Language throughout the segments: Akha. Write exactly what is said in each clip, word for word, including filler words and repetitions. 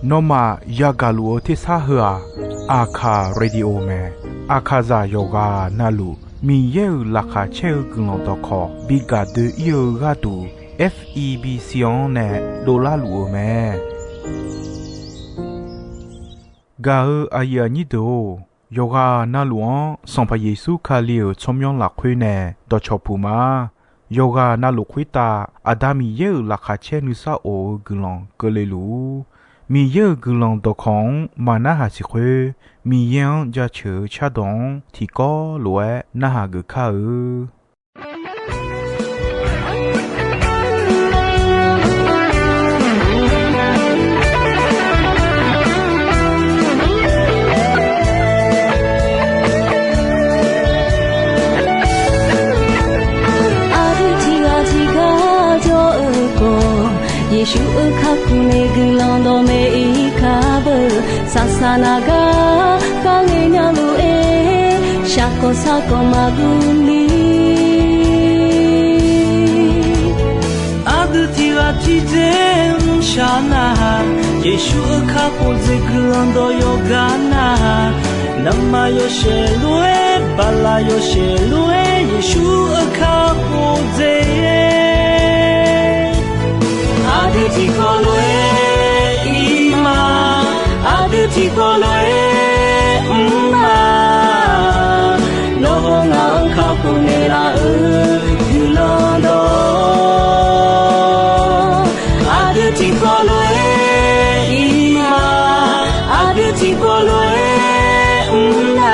Nawmaf yagaq luf-eu tersar heu-aq, Aqkaq Radio mae. Aqkaqzaq yawqghaq navluf Miqyaer-euq laqkhaq caer-eu guiqlanq dawqkawq bi gaq doe-ir-eu gharduq, F E B C-anr nae dovlar luf-eu mae. Gaq-eu aqyuif aqnyir deuq-or, yawqghaq navluf-anr Sanqpaq Yeqsur Kali-euq tsawrmyanr lafkhoer nae dawqcawq puq ma. Yawqghaq navluf khoertav Aqda Miqyaer-euq laqkhaq caer nuisar of-eu guiqlanq keuvle luf-ur. Miqyaer-euq guiqlanq dawqkawq-anr maqnarhaq siq khoer, Miqyaer-anr jaceuq-eu cardawq-anr tiqkawv lof-aer narhaq geuf kar-eu. Aqdui tiqghaq tiqgar jawr-eu khawf, Yeqsur-euq kakhof nae guiqlanq dawqmaeq-ir kar beu. Saqsaq naq gar kharghae nya lof-aer, shaqkawq sarkawq maqguv ni. Aqdui tiqghaq tiqdzer mrshaq nar-aq, Yeqsur-euq kakhof dzaeq guiqlanq dawq yawqgar nar-aq, navmaqyawshaef lof-aer, baqlaq yawshaef lof-aer, Yeqsur-euq kakhof dzaeq. Aqdui tiqkawv lof-aer ir ma, aqdui tiqkawv lof-aer mr ma. Nawr hawr ngaq-anr kakhof naeqlaf-euq guiqlanq dawq, aqdui tiqkawv lof-aer ir ma, aqdui tiqkawv lof-aer mr na.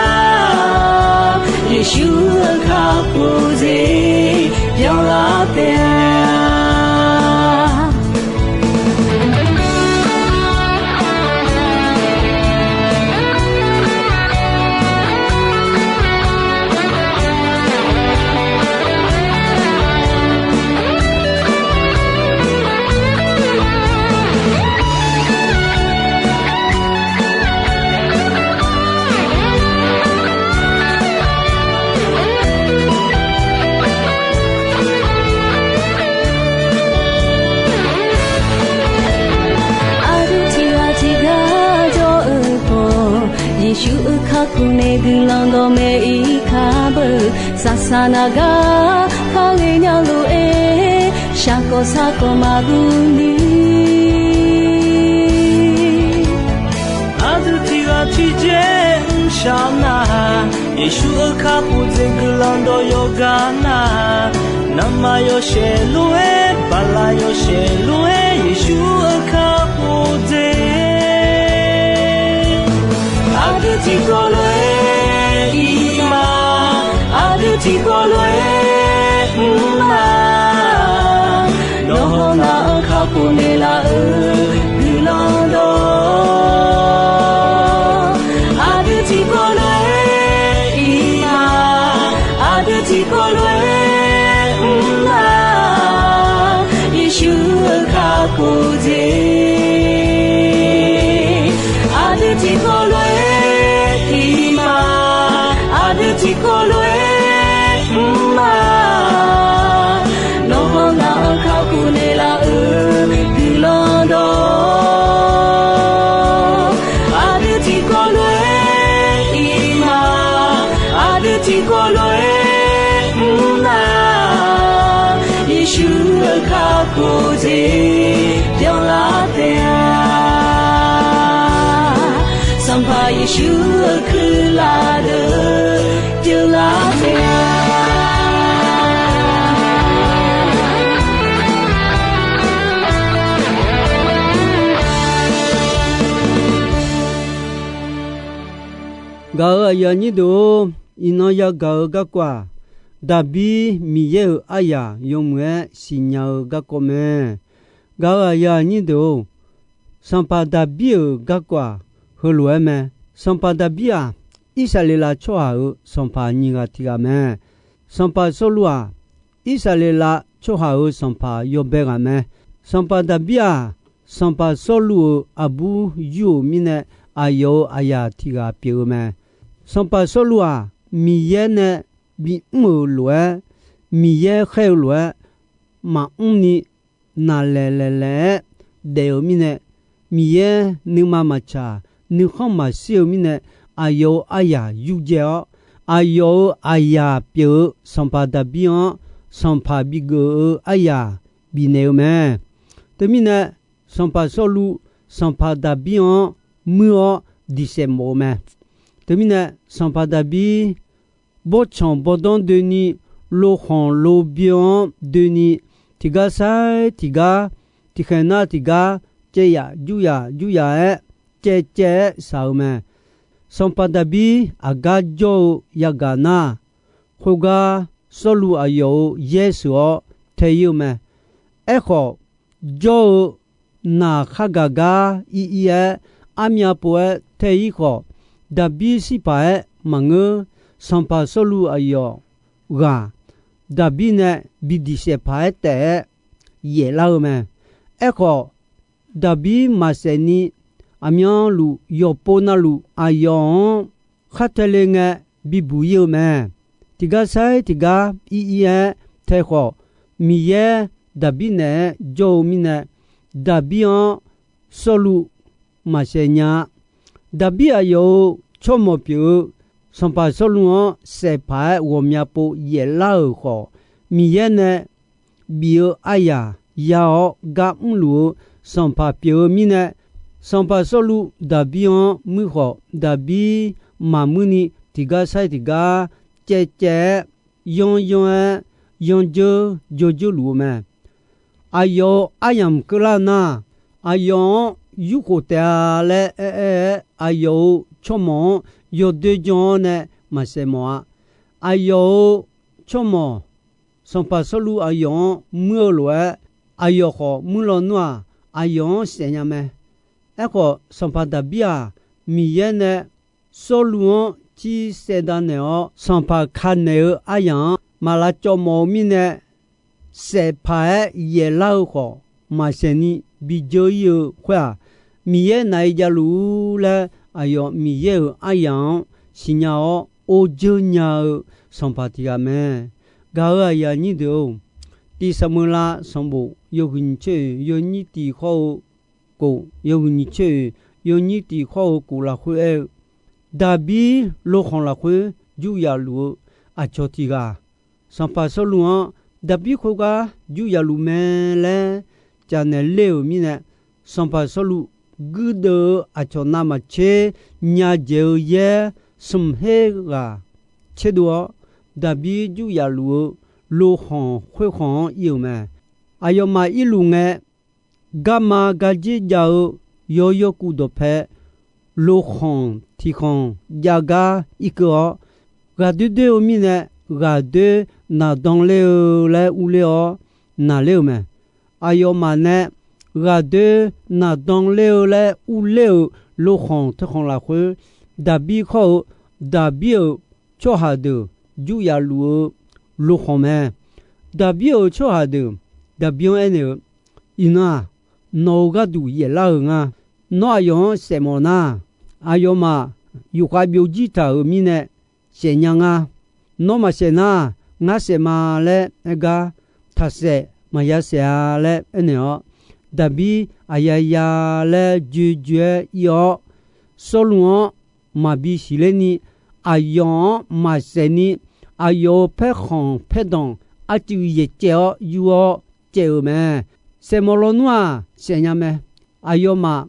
Yeqsur-euq kakhof dzaeq byanlar taef-a. Aqdui tiqghaq tiqgar jawr-eu khawf, Yeqsur-euq kakhof nae guiqlanq dawqmaeq-ir kar beu. Saqsaq naq gar kharghae nya lof-aer, shaqkawq sarkawq maqguv ni. Aqdui tiqghaq tiqdzer mrshaq nar-aq, Yeqsur-euq kakhof dzaeq guiqlanq dawq yawqgar nar-aq, navmaqyawshaef lof-aer, baqlaq yawshaef lof-aer, Yeqsur-euq kakhof dzaeq. Aqdui tiqkawv lof-aer ir ma, aqdui tiqkawv lof-aer mr ma. Nawr hawr ngaq-anr kakhof naeqlaf-euq guiqlanq dawq, aqdui tiqkawv lof-aer ir ma, aqdui tiqkawv lof-aer mr ma. Yeqsur-euq kakhof dzaeq, aqdui tiqkawv lof-aer ir ma, aqdui tiqkawv lof-aer mr ma. Nawr hawr ngaq-anr kakhof naeqlaf-euq guiqlanq dawq, aqdui tiqkawv lof-aer ir ma, aqdui tiqkawv lof-aer mr ma. Yeqsur-euq kakhof dzaeq byanlar taef-a. Sanqpaq Yeqsur-euq kuirlaf deuq byanlar taef-a. Gaq-euq aqyuif aqnyir deuq-or, iqnan yagaq-eu garkawv-aq, Daqbir Miqyaer-euq aryaq yawmuiq-aer siqnya-eu garkawv mae. Gaq-euq aqyuif aqnyir deuq-or, sanqpaq Daqbir-euq garkawv-aq, heulof-aer mae. Sanqpaq Daqbir-aq, Irsaqleqlav tsawrhaq-euq sanqpaq nyiq ghaq tiq ghaq mae. Sanqpaq Sawrluv-aq, Irsaqleqlav tsawrhaq-euq sanqpaq yawbae ghaq mae. Sanqpaq Daqbir-aq, sanqpaq Sawrluv-euq aqbur yur-euq mirnae, aqyawf-euq aqyaq tiq ghaq pyeuf-eu mae. Sanqpaq Sawrluv-aq, Miqyaer nae bimr-euq lof-aer, Miqyaer khaer-eu lof-aer maqmr ni, naqlaeq laeqlaeq-aer daef-euq mirnae, Miqyaer nuima maqtsaq, nuikhanr maqshir-eu mirnae, aqyawf-euq aryaq yurdzae-awr, aqyawf-euq aqyaq pyeuf-eu sanqpaq Daqbir-anr sanqpaq bigeuf-eu aryaq bifnaeq-eu mae. Teumirnae, sanqpaq Sawrluv sanqpaq Daqbir-anr muir-awr diqsaef mawf-eu mae. Teumirnae, sanqpaq Daqbir bawrtsanq bawrdanr doeni, lokhanq lobyan-anr doeni, tiqgar sair tiqgar, tiqkhaeq nar tiqgar, caev yaf jur yaf jur yaf-aer, caev caev-aer shaq-eu mae. Sanqpaq Daqbir aqgar jawr-eu yagaq nar, khoergar Sawrluv aqyawf-euq yaer sheuq-awr tae-ir-eu mae. Aerkhawf, jawr-eu naq khar gaq gar ir ir-aer, armyav pov-aer tae-ir khawf, Daqbir shir paq-aer maqngeur. Sanqpaq Sawrluv aqyawf ghaq Daqbir nae bi diqsaef paq-aer taef-aer yaeflar-eu mae. Aerkhawf, Daqbir maqsaef ni, aqmyanluf yawqpov navluf aqyawf-anr khar tae le ngae bibuq ir-eu mae. Tiqgar sair tiqgar ir ir-aer tae khawf, Miqyaer Daqbir naeq-aer jawr-eu mirnae, Daqbir-anr Sawrluv maqsaef nya-a. Daqbir aqyawf-euq tsawrmawq pyeuf-eu sanqpaq Sawrluv-anr saef paq-aer ghawqmya pov yaeflar-euq khawf, Miqyaer nae bif-eu aryaq ya-awr gar mrluf-eu sanqpaq pyeuf-eu mirnae, sanqpaq Sawrluv Daqbir-anr muir khawf, Daqbir maqmuir ni tiqgar sair tiqgar caev caev-aer, yanr yanr-aer, yanr dzeur dzawr dzeur luf-eu mae. Aqyawf-euq aryamq keuvlar nar, aqyawf-anr yurkhof taef-a laer aer aer-aer, aqyawf-euq tsawrmawq-anr yawdoer jan-awr nae maqsaef mawf-a. Aqyawf-euq tsawrmawq sanqpaq Sawrluv aqyawf-anr muir-eu lof-aer, aqyawf khawf muir lawnmr-aq, aqyawf-anr saef nya mae. Aerkhawf, sanqpaq Daqbir-aq, Miqyaer nae Sawrluv-anr cir saevdav naeq-awr, sanqpaq ka naeq-eu aryamq-anr maq lavcawv mawf-eu mirnae, saef paq-aer yaeflar-eu khawf, maqsaef ni bi dzeur ir-eu khoer-aq, Miqyaer naq-i javluf-ur laer, aqyawf Miqyaer-euq aryamq-anr siqnya-awr or dzeur nya-eu sanqpaq tiq ghaq mae. Gaq-euq aqyuif aqnyir deuq-or, tiq Saqmeuqlav sanqbof yawhuiq nyiq tser oeq yawnyir tiq khawr-eu kof, yawhuiq nyiq tser oeq yawnyir tiq khawr-eu kof lafkhoer aer-eu, Daqbir lokhanq lafkhoer jur yaf luf-eu aqcawq tiq ghaq, sanqpaq Sawrluv-anr Daqbir khoergar jur yaf luf mae laer caf naeq ler-euq mirnae, sanqpaq Sawrluv guirdeuv-eu aqcawq navmaqtser nya dzaeq-eu yaer smq her ghaq tserdov-awr, Daqbir jur yaf luf-eu lokhanq khoerkhanq-anr ir-euq mae. Aqyawfmaf irluf ngae, garma garjer jav-eu yawyaw kuv dawqpae lokhanq tiq khanq jav gar irkeuv-awr, ghaqdoer doer-eu mirnae, ghaqdoer naqdan ler-eu laer urler-awr naqler-euq mae. Aqyawfmaf nae ghaqdoer naqdan ler-eu laer urler-euq lokhanq teu khanq lafkhoer, Daqbir khawr-eu Daqbir-euq tsawrhaq deuq jur yaf luf-eu lokhanq mae. Daqbir-euq tsawrhaq deuq Daqbir-anr aernaeq-eu, Iqnan-aq, nawq-euq gharduq yaeflar-euq nga. Nawr aqyawf-anr saef mawf nar, aqyawfmaf yufkhav byovjir taq-euq mirnae saef nya nga. Nawr maqsaef nar, ngar saef ma laer aer gar, taqsaef maqya saef-a laer aernaeq-awr, Daqbir aqyaya laer joe joe-aer ir-awr, Sawrluv-anr maqbi siqler ni, aqyawf-anr maqsaef ni, aqyawf-euq paerkhanq paerdanq arcuiv yaeq caev-awr yur-awr caev-euq mae. Saef mawf lawnmr-aq saef nya mae. Aqyawfmaf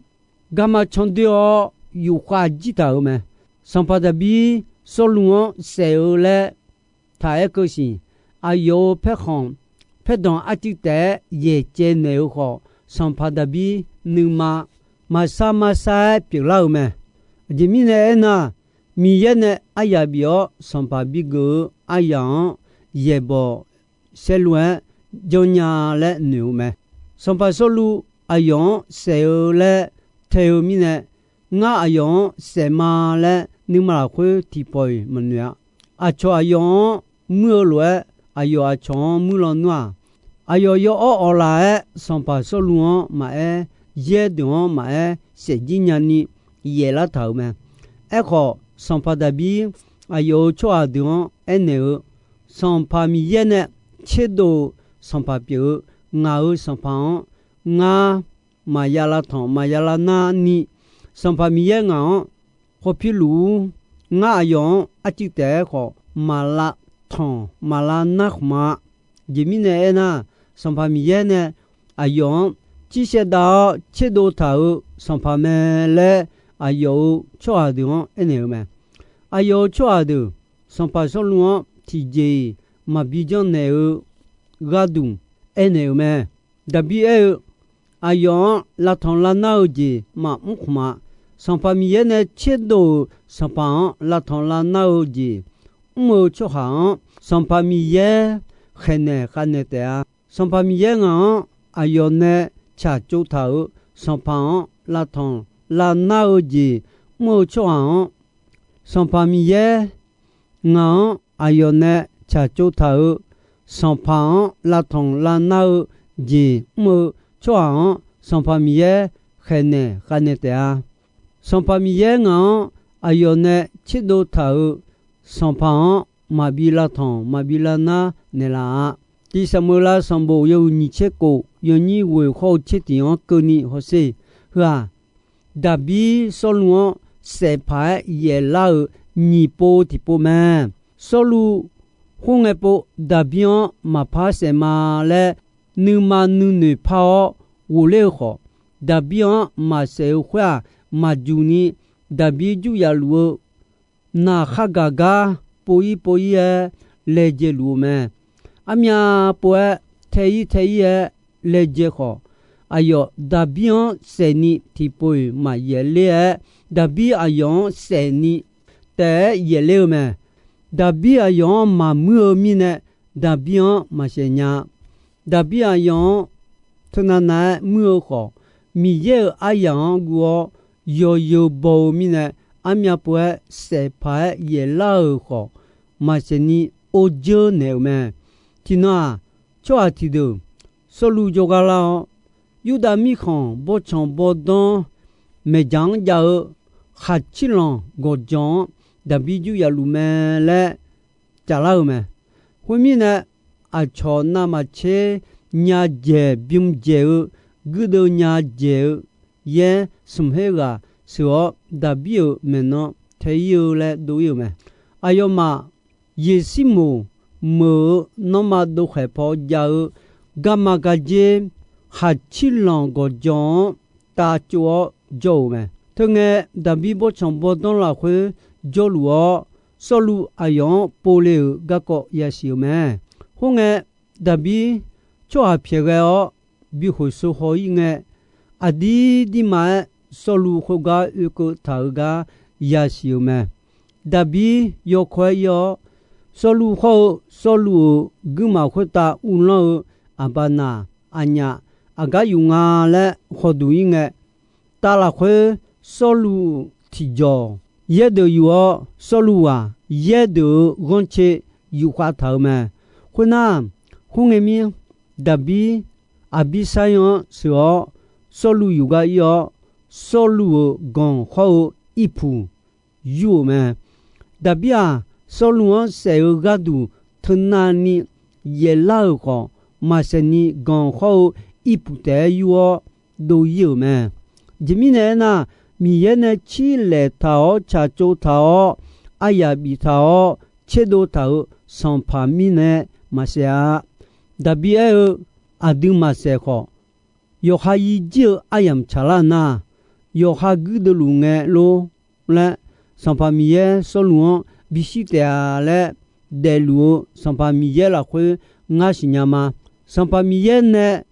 garma candoer-awr yufkhav jir taq-euq mae. Sanqpaq Daqbir Sawrluv-anr saef-eu laer taq aer keuv siq. Aqyawf-euq paerkhanq paerdanq arcuiv taef-aer yaeq caev naeq-eu khawf, sanqpaq Daqbir nuima maqsar maqsar-aer pyeuflar-euq mae. Aqjeq mirnae aernar, Miqyaer nae aryaq bif-awr sanqpaq bigeuf-eu aryaq-anr yaeqbawq saerlu-aer janrnya laer noeq-eu mae. Sanqpaq Sawrluv aqyawf-anr saef-eu laer tae-eu mirnae, ngar aqyawf-anr saef ma laer nuima lafkhoer tiqpawf-iq maqnoeq-a. Aqcawq aqyawf-anr muir-eu lof-aer, aqyawf aqcawq-anr muir lawnmr-aq, aqyawf yawawr awqlaf-aer sanqpaq Sawrluv-anr maqaer, yaer deuq-anr maqaer, saefjir nyani yaeflar taq-euq mae. Aerkhawf, sanqpaq Daqbir aqyawf-euq tsawrhaq deuq-anr aernaeq-eu, Sanqpaq Miqyaer nae tserdov-euq sanqpaq pyeuf-eu, ngaq-euq sanqpaq-anr ngar maqya lavtanq maqya lavnar ni, Sanqpaq Miqyaer ngaq-anr khawf piluf-ur. Ngar aqyawf-anr arcuiv taef-aer khawf maq lavtanq maq lavnar khmq-a. Aqjeq mirnae aernar, Sanqpaq Miqyaer nae aqyawf-anr cirsaev dav-awr tserdov taq-euq Sanqpaq mae laer, aqyawf-euq tsawrhaq deuq-anr aernaeq-eu mae. Aqyawf-euq tsawrhaq deuq Sanqpaq Sawrluv-anr tiqjeq-iq maqbi janrnaeq-eu gharduq aernaeq-euq mae. Daqbir aer-eu, aqyawf-anr lavtanq lavnar-eu jeq maqmr khmq-a. Sanqpaq Miqyaer nae tserdov-euq Sanqpaq-anr lavtanq lavnar-eu jeq mr-eu tsawrhaq-anr, Sanqpaq Miqyaer khaeqnaeq khavnaeq taef-a. Sanqpaq Miqyaer ngaq-anr aqyawf nae tsaqtsov taq-euq Sanqpaq-anr lavtanq lavnar-eu jeq mr-eu tsawrhaq-anr, Sanqpaq Miqyaer ngaq-anr aqyawf nae tsaqtsov taq-euq Sanqpaq-anr lavtanq lavnar-eu jeq mr-eu tsawrhaq-anr, Sanqpaq Miqyaer khaeqnaeq khavnaeq taef-a. Sanqpaq Miqyaer ngaq-anr aqyawf nae tserdov taq-euq Sanqpaq-anr maqbi lavtanq maqbi lavnar naeqlaf-a. Tiq Saqmeuqlav sanqbof yawhuiq nyiq tser kof yawnyir ghoeq hawr-eu tser tiq-anr keuvni hawsher. Heu-aq, Daqbir Sawrluv-anr saef paq-aer yaeflar-euq nyiq pov tiqpov mae. Sawrluv khoerngae pov Daqbir-anr maqpar saef ma laer nuima nuinoeq par-awr ghofler-eu khawf, Daqbir-anr maqsaef-eu khoer-aq, maqjuq ni Daqbir jur yaf luf-eu naq khar gaq gar pov-ir pov-ir-aer laejae luf-eu mae. Armyav pov-aer tae-ir tae-ir-aer laejae khawf, aqyawf Daqbir-anr saef ni tiqpov-iq maqyaef ler-aer, Daqbir aqyawf-anr saef ni taef-aer yaefler-eu mae. Daqbir aqyawf-anr maqmuir-eu mirnae, Daqbir-anr maqsaef nya. Daqbir aqyawf-anr teunav nav-aer muir-eu khawf, Miqyaer-euq aryaq-anr guv-awr yawzeu baw-eu mirnae, armyav pov-aer saef paq-aer yaeflar-euq khawf, maqsaef ni or dzeur naeq-euq mae. Tiqnan-aq, tsawrhaq tiqdeuq Sawrluv jawrgar lar-awr, Yurdav mirkhanq bawrtsanq bawrdanr maeqdzaq-anr jav-eu khaqcirlanq gawqjawq-anr Daqbir jur yaf luf mae laer caflar-eu mae. Khoermirnae, aqcawq navmaqtser nya dzaeq bym dzaeq-eu guirdeuv nya dzaeq-eu yaer smq her ghaq sheuq-awr, Daqbir-euq maeqnan tae-ir-eu laer dov-ir-euq mae. Aqyawfmaf Yeqsirmoq meuq-eu nanrma dovkhaeq paw jav-eu garma gardzer khaqcirlanq gawqjawq-anr tavtsov-awr jawr-euq mae. Teungae, Daqbir bawrtsanq bawrdanr lafkhoer jawrluf-awr, Sawrluv aqyawf-anr povle-euq garkawv yasiq-euq mae. Khoerngae, Daqbir tsawrhaq pyaeq ghae-awr bi khoeqsov haw-ir ngae, aqdir dirma-aer Sawrluv khoergar oekeuv taq-euq gar yasiq-euq mae. Daqbir yawkawr-aer ir-awr, Sawrluv hawr-eu Sawrluv-euq guirmaf khoertav uvlanr-eu aqbaqnaq aqnyaf aqgar yuf nga laer khawduq ir ngae, tav lafkhoer Sawrluv tiqjawq yaerdeuq yuf-awr, Sawrluv ghaq yaerdeuq-euq ghanrcae yufkhav taq-euq mae. Khoernar, khoerngae mir, Daqbir Aqbirsaer-anr sheuq-awr, Sawrluv yufgar ir-awr, Sawrluv-euq ganq hawr-eu irpuq yur-euq mae. Daqbir-aq, Sawrluv-anr saef-eu gharduq teunavni yaeflar-euq khawf, maqsaef ni ganq hawr-eu irpuq taef-aer yur-awr dov-ir-euq mae. Aqjeq mirnae aernar, Miqyaer nae cirlaeq taq-awr tsaqtsov taq-awr aryaq biftaq-awr tserdov taq-euq Sanqpaq mirnae maqsaef-a. Daqbir aer-eu, aqdui maqsaef khawf, yawqha yirjir-eu aryamq tsaqlar nar, yawqha guirdeuv luf ngae lor laer, Sanqpaq Miqyaer Sawrluv-anr bishir taef-a laer daefluf-eu Sanqpaq Miqyaer lafkhoer ngar siqnya ma. Sanqpaq Miqyaer nae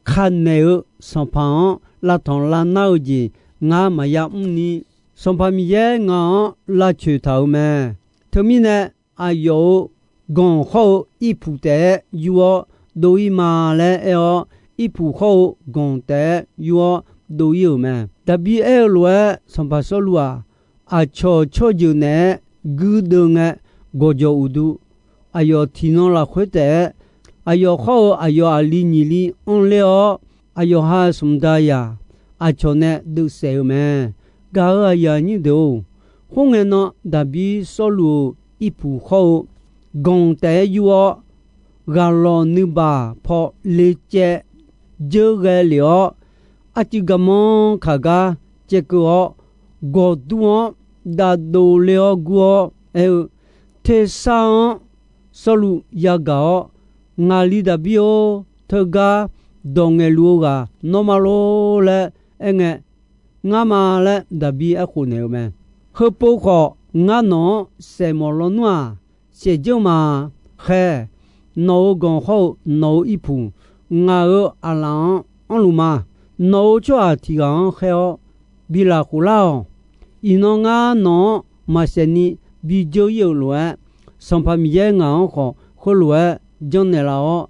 kanaeq-eu Sanqpaq-anr lavtanq lavnar-eu jeq ngar maqya mrni, Sanqpaq Miqyaer ngaq-anr lavcoeq taq-euq mae. Teumirnae, aqyawf-euq ganq hawr-eu irpuq taef-aer yur-awr dov-ir ma laer aer-awr, irpuq hawr-eu ganq taef-aer yur-awr dov-ir-euq mae. Daqbir aer-eu lof-aer, Sanqpaq Sawrluv-aq, aqcawq tsawrjeuq naeq-aer guirdeuv ngae gawqjawq uqdu, aqyawf tiqnan lafkhoer taef-aer, aqyawf hawr-eu aqyawf aqli nyiq li anr ler-awr, aqyawf ha smq da yaq aqcawq nae deuvsaef-eu mae. Gaq-euq aqyuif aqnyir deuq-or, khoerngae nan Daqbir Sawrluv-euq irpuq hawr-eu ganq taef-aer yur-awr, ghaqlawq nuibaq paw lecaev dzeur ghae lef-awr, arcuiv garmanr kaq gar caevkeuv-awr, gawqdur-anr dav dovle-awr gur-awr aer-eu, Tersar-anr Sawrluv yagaq-awr, Ngaqli Daqbir-or, teugar dawq ngaeqluf-eu ghaq nawr ma lor laer aerngae, Ngar ma laer Daqbir aerkhof naeq-eu mae. Heupov khawf, ngar nawq-anr saef mawf lawnmr-aq, saef dzeur ma. Khaer, nawq-euq ganq hawr-eu nawq-euq irpuq ngaq-euq aqlaf-anr anrluf ma. Nawq-euq tsawrhaq tiq ghaq-anr khaer-awr bi lafkhof lar-awq. Iqnan ngar nawq-anr maqsaef ni bi dzeur ir-euq lof-aer, Sanqpaq Miqyaer ngaq-anr khawf heulof-aer janrnaeq laf-awr,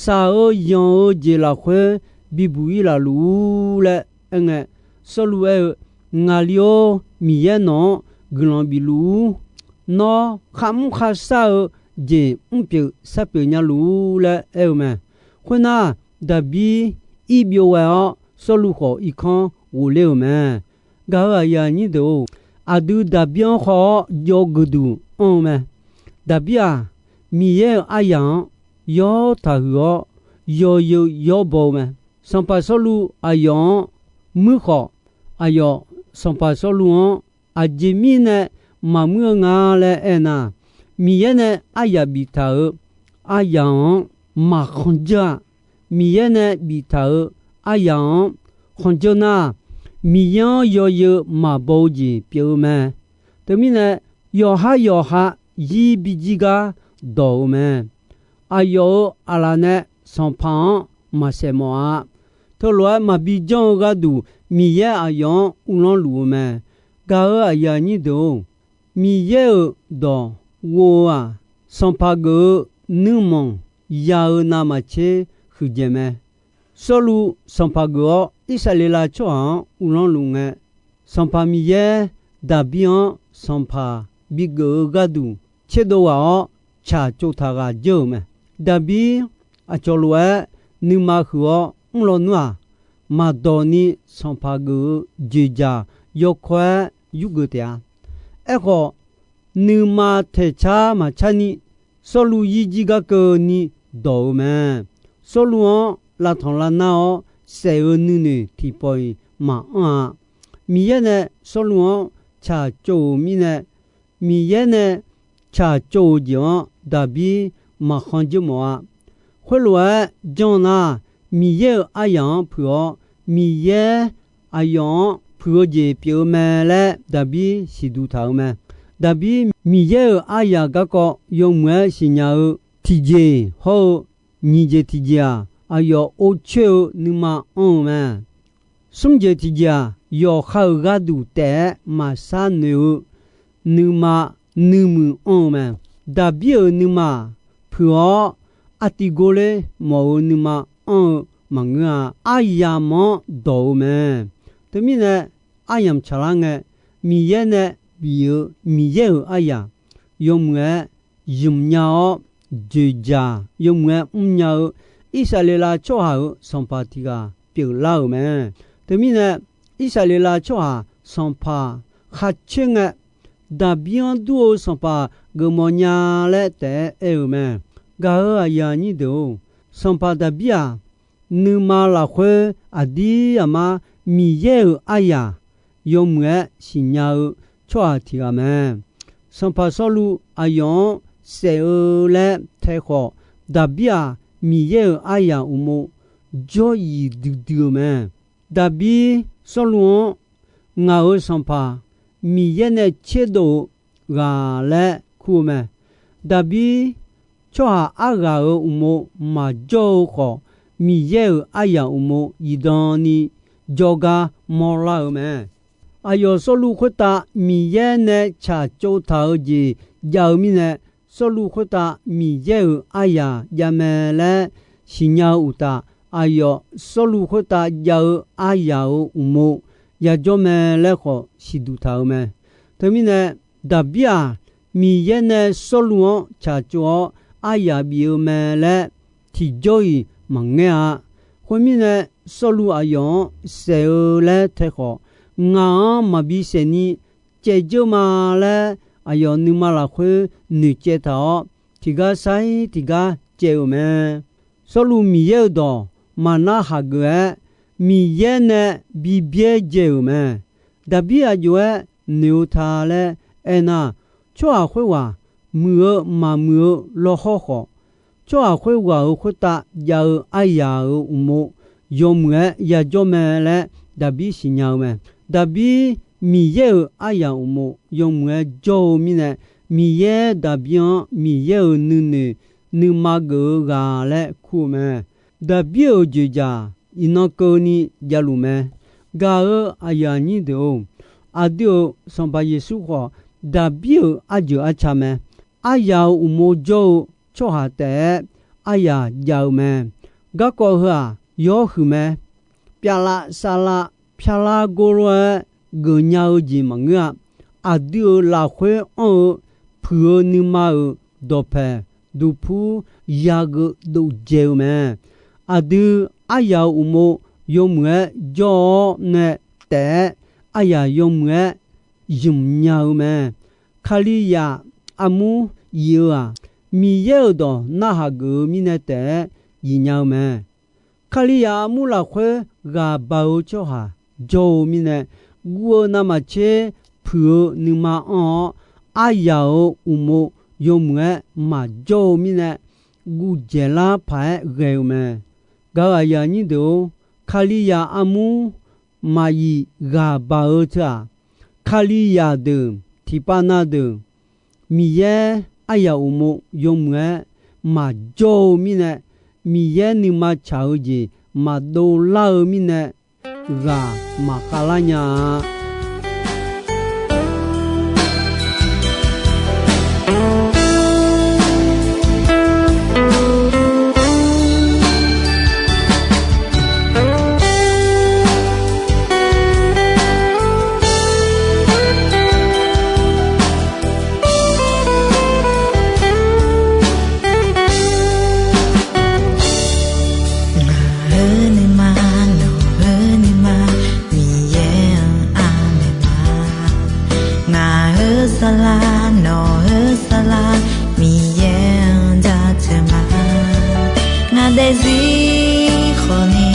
shaq-eu yanq-eu jeq lafkhoer bibuq ir laf luf-ur laer aerngae, Sawrluv aer-eu, Ngaqli-or, Miqyaer nawq-anr guiqlanq bif luf-ur. Nawr kharmr kharshar-eu jeq mrpyeuf sharpyeuf nya luf-ur laer aer-eu mae. Khoernar, Daqbir ir byov ghae-awr, Sawrluv khawf irkanr ghofler-euq mae. Gaq-euq aqyuif aqnyir deuq-or, aqdui Daqbir-anr khawf-awr jawr geuduq anr-eu mae. Daqbir-aq, Miqyaer-euq aryaq-anr yawr taqhuiq-awr, yawzeu yawr baw-eu mae. Sanqpaq Sawrluv aqyawf-anr muir khawf, aqyawf Sanqpaq Sawrluv-anr aqjeq mirnae maqmuir-eu nga laer aernar, Miqyaer nae aryaq biftaq-euq aryaq-anr maqkhanq dzeur-a. Miqyaer nae biftaq-euq aryaq-anr khanq dzeur nar, Miqyaer-anr yawzeu maqbaw-eu jeq pyeuf-eu mae. Teumirnae, yawqhar yawqha zir bijir gar dawq-eu mae. Aqyawf-euq aqlaf nae Sanqpaq-anr maqsaef mawf-a. Teulof-aer maqbi janr-eu gharduq Miqyaer aqyawf-anr uvlanr luf-eu mae. Gaq-euq aqyuif aqnyir deuq-or, Miqyaer-euq dawq ghov-eu-aq, Sanqpaq geuf-eu nuirmanq ya-eu navmaqtser huiqdzaeq mae. Sawrluv Sanqpaq geuf-awr Irsaqleqlav tsawrhaq-anr uvlanr luf ngae, Sanqpaq Miqyaer Daqbir-anr Sanqpaq bigeuf-eu gharduq tserdov ghaq-awr, tsaqtsov taq ghaq dzeur-euq mae. Daqbir aqcawq lof-aer nuima huiq-awr mr lawnmr-aq, maqdawq ni Sanqpaq geuf-eu dzoeqdzaq yawkawr-aer yurgeuf taef-a. Aerkhawf, nuima taeqcar maqcar ni, Sawrluv zir jir gar keuvni dawq-eu mae. Sawrluv-anr lavtanq lavnar-awr saef-eu nuinoeq tiqpawf-iq maqanr-a. Miqyaer nae Sawrluv-anr tsaqtsov-euq mirnae, Miqyaer nae tsaqtsov-euq jeq-anr Daqbir maqkhanq dzeur mawf-a. Khoerlof-aer janr nar, Miqyaer-euq aryaq-anr puiq-awr, Miqyaer aqyawf-anr puiq-eu jeq pyeuf-eu mae laer Daqbir siqduq taq-euq mae. Daqbir Miqyaer-euq aryaq garkawv yawmuiq-aer siqnya-eu tiqjeq hawr-eu nyiq jeq tiqjeq-aq, aqyawf or coer-eu nuima anr-eu mae. Smr jeq tiqjeq-aq, yawqha-euq gharduq taef-aer maqshar noeq-eu nuima nuimuiq anr-eu mae. Daqbir-euq nuima-aq, puiq-awr artiv gor ler mawf-eu nuima anr-eu maqngeur-a. Aryamq-anr dawq-eu mae. Teumirnae, aryamq tsaqlar ngae, Miqyaer nae bif-eu Miqyaer-euq aryaq yawmuiq-aer zmq nya-awr, dzoeqdzaq yawmuiq-aer mrnya-eu Irsaqleqlav tsawrhaq-euq sanqpaq tiq ghaq pyeuflar-euq mae. Teumirnae, Irsaqleqlav tsawrhaq sanqpaq khar coer ngae, Daqbir-anr dur-eu sanqpaq geufmawf nya laer taef-aer aer-euq mae. Gaq-euq aqyuif aqnyir deuq-or, sanqpaq Daqbir-aq, nuima lafkhoer aqdir aqmar Miqyaer-euq aryaq yawmuiq-aer siqnya-eu tsawrhaq tiq ghaq mae. Sanqpaq Sawrluv aqyawf-anr saef-eu laer tae khawf, Daqbir-aq, Miqyaer-euq aryaq uqmov jawr-iq duidui-eu mae. Daqbir Sawrluv-anr ngaq-euq sanqpaq Miqyaer nae tserdov-eu ghaq laer kur-eu mae. Daqbir tsawrhaq arghaq-euq uqmov maqjawr-eu khawf, Miqyaer-euq aryaq uqmov zifdan ni jawrgar mawrlar-eu mae. Aqyawf Sawrluv khoertav Miqyaer nae tsaqtsov taq-eu jeq jav-eu mirnae, Sawrluv khoertav Miqyaer-euq aryaq jav mae laer siqnya-eu uqtaf, aqyawf Sawrluv khoertav jav-eu aryaq-euq uqmov yajawr mae laer khawf siqduq taq-eu mae. Teumirnae, Daqbir-aq, Miqyaer nae Sawrluv-anr tsaqtsov-awr aryaq bif-eu mae laer tiqjawr-iq maqngaer-a. Khoermirnae, Sawrluv aqyawf-anr saef-eu laer tae khawf, ngaq-anr maqbi saef ni caevdzeur ma laer aqyawf nuima lafkhoer noeqcaev taq-awr, tiqgar sair tiqgar caev-euq mae. Sawrluv Miqyaer-euq dawq maqnar haq geuf-aer, Miqyaer nae bi byaerdzae-euq mae. Daqbir aqjox-aer noeq-eu ta laer aernar, tsawrhaq khoerghaq muiq-eu maqmuiq-eu lawhawr khawf, tsawrhaq khoerghaq-euq khoertav jav-eu aryaq-euq uqmov yawmuiq-aer yajawr mae laer Daqbir siqnya-eu mae. Daqbir Miqyaer-euq aryaq uqmov yawmuiq-aer jawr-eu mirnae, Miqyaer Daqbir-anr Miqyaer-euq nuinoeq nuima geuf-eu ghaq laer kur-eu mae. Daqbir-euq dzoeqdzaq iqnan keuvni javluf mae. Gaq-eu aqyuif aqnyir deuq-or, aqdui-euq Sanqpaq Yeqsur khawf, Daqbir-euq arjeuq arca mae. Aryaq-euq uqmov jawr-eu tsawrhaq taef-aer aryaq jav-eu mae. Garkawv heu-aq, yawr huiq mae. Pyavlav savlav pyavlar gor lof-aer geufnya-eu jeq maqngeur-a. Aqdui-euq lafkhoer anr-eu puiq-eu nuima-euq dawqpaeq duqpur yageuf dovdzae-eu mae. Aqdui aryaq-euq uqmov yawmuiq-aer jawr-awr nae taef-aer aryaq yawmuiq-aer zmq nya-eu mae. Kalizaq armur yif-eu-aq, Miqyaer-euq dawq narhaq geuf-eu mirnae taef-aer yif nya-eu mae. Kalizaq armur lafkhoer ghaq baq-eu tsawrhaq jawr-eu mirnae, guv-eu navmaqtser puiq-eu nuima anr-awr, aryaq-euq uqmov yawmuiq-aer maqjawr-eu mirnae, guv dzaeqlar paq-aer ghae-eu mae. Gaq-eu aqyuif aqnyir deuq-or, Kalizaq armur maqyif ghaq baq-eu teu-aq, Kalizaq deuq tiqpav na deuq Miqyaer aryaq uqmov yawmuiq-aer maqjawr-eu mirnae, Miqyaer nuima tsaq-eu jeq maqdov lar-eu mirnae, ghaq maqkhav lar nya-a. Ngaq-euq nuima, nawq-euq nuima, Miqyaer-anr aqmaeq ma. Ngaq-euq saflar, nawq-euq saflar, Miqyaer-anr jaceuq ma. Ngaq daefzir khawfni,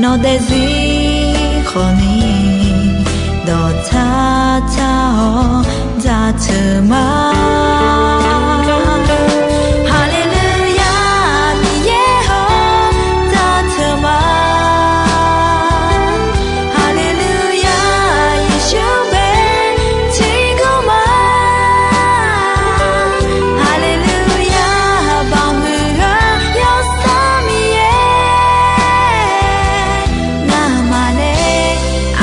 nawq daefzir khawfni, dawqtsar tsar-awr jaceuq ma. Haleluya, Miqyaer-awr jaceuq ma. Haleluya, Yeqsur bae tiqkawv ma. Haleluya, baqmuiq-eu Yawsanr Miqyaer, ngamaf nae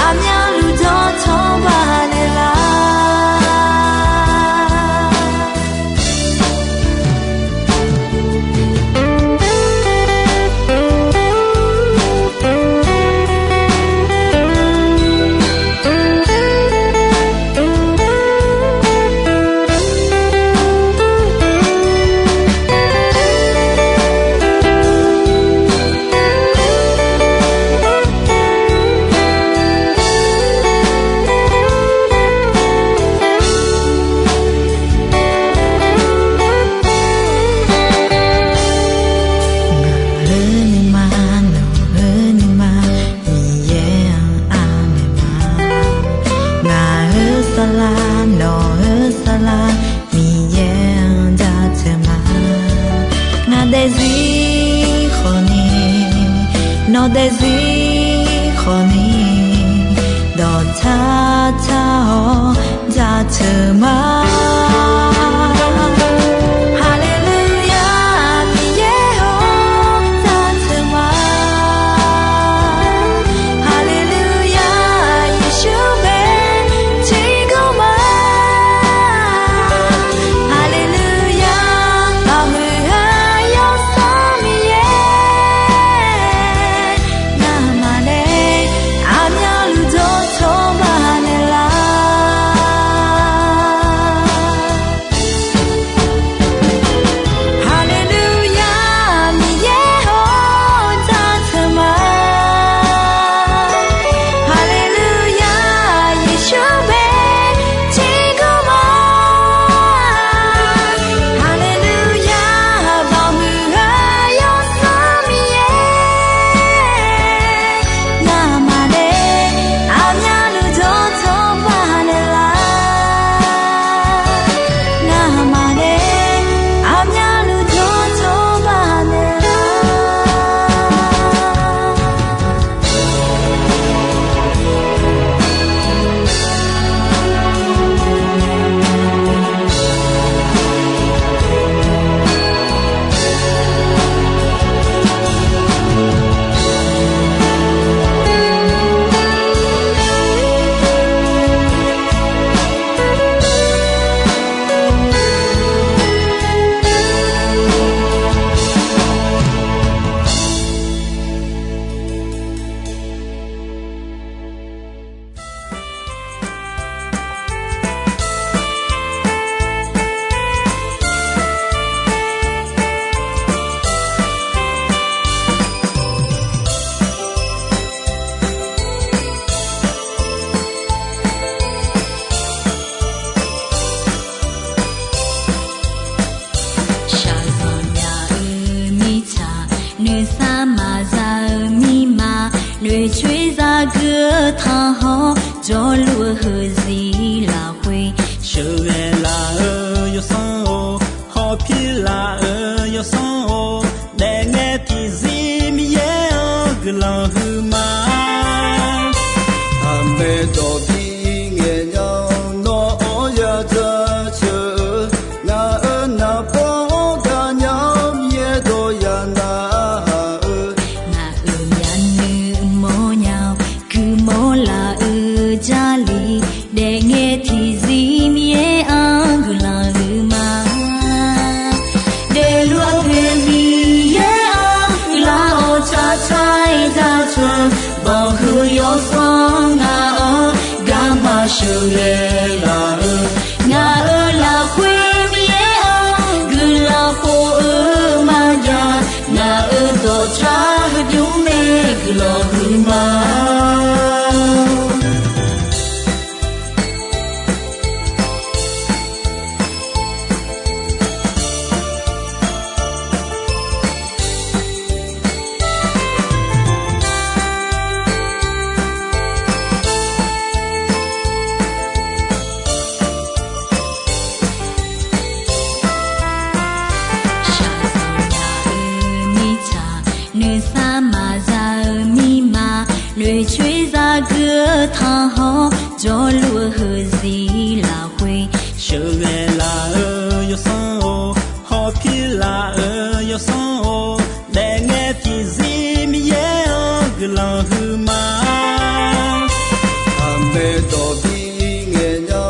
aqmyanluf dawqtawq baqnaeq lar. Ngaq-euq nuima, nawq-euq nuima, Miqyaer-anr aqmaeq ma. Ngaq-euq saflar, nawq-euq saflar, Miqyaer-anr jaceuq ma. Ngaq daefzir khawfni, nawq daefzir khawfni, dawqtsar tsar-awr jaceuq ma. Haleluya, Miqyaer-awr jaceuq ma. Haleluya, Yeqsur bae tiqkawv ma. Haleluya, baqmuiq-eu Yawsanr Miqyaer, ngamaf nae aqmyanluf dawqtawq baqnaeq lar. Noeqcoer zaqguq-eu tanqhawq, jawrluf-eu heuzir lafkhoer sheuqghae laf-eu yawsanr-or, hawpir laf-eu yawsanr-or, daefngae tiqzir Miqyaer-anr guiqlanq huiqma. Aqmaeq dawq bi ngaeq nya, nawr-anr ya jaceuq-eu, ngaq-euq naqbawr-anr gaqnya-awr, Miqyaer dawq ya narhaq-eu, ngaq-euq myavnuiv mawrnya-awr, guiqmawr laf-eu Jarlif, daefngae tiqzir Miqyaer-anr guiqlanq huiqma. Daefluf-eu poeq Miqyaer-anr guiqlanq-awr, tsaqtsaq-aer jaceuq-eu, banqhuiq yawsanr ngaq-anr garma sheuqghae laf-eu, ngaq-euq lafkhoer Miqyaer-anr guiqlanq khof-eu maqjav, ngaq-euq dawqtsav heubymr mae guiqlanq huiqma. Shaqzanq nya-eu mirtsaq, nuisar maqza-eu mirma, noeqcoer zaqguq-eu tanqhawq, jawrluf-eu heuzir lafkhoer sheuqghae laf-eu yawsanr-or, hawpir laf-eu yawsanr-or, daefngae tiqzir Miqyaer-anr guiqlanq huiqma. Aqmaeq dawq bi ngaeq nya,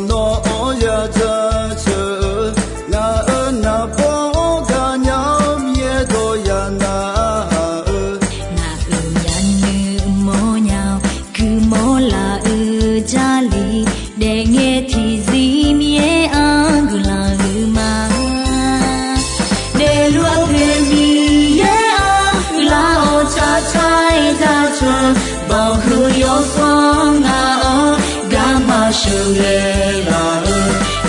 nawr-anr ya jaceuq-eu, ngaq-euq naqbawr-anr gaqnya-awr, Miqyaer dawq ya narhaq-eu, ngaq-euq myavnuiv mawrnya-awr, guiqmawr laf-eu Jarlif, daefngae tiqzir Miqyaer-anr guiqlanq huiqma. Daefluf-eu poeq Miqyaer-anr guiqlanq-awr, tsaqtsaq-aer jaceuq-eu, banqhuiq yawsanr ngaq-anr garma sheuqghae laf-eu,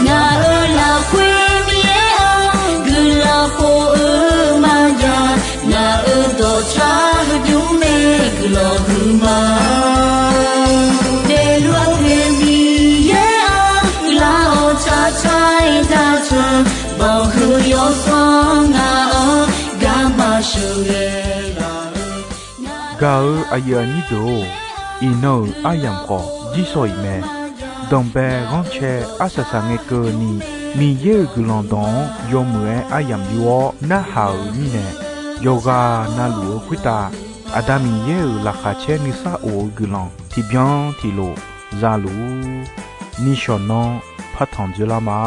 ngaq-euq lafkhoer Miqyaer-anr guiqlanq khof-eu maqjav, ngaq-euq dawqtsav heubymr mae guiqlanq huiqma. Daefluf-eu poeq Miqyaer-anr guiqlanq-awr, tsaqtsaq-aer jaceuq-eu, banqhuiq yawsanr ngaq-anr garma sheuqghae laf-eu. Gaq-eu aqyuif aqnyir deuq-or, iqnan-euq aryamq khawf jirsawq iq mae. Danqbae ghanrcae arsaq saq ngae keuvni, Miqyaer-euq guiqlanq dawq-anr yawmuiq-aer aryamq yur-awr narhaq-euq mirnae, yawqghaq navluf-eu khoertav Aqda Miqyaer-euq laqkhaq caer nuisar of-eu guiqlanq tiqbyan tiqlof za luf-ur. Nishawq nanr partanq dzoerlar ma.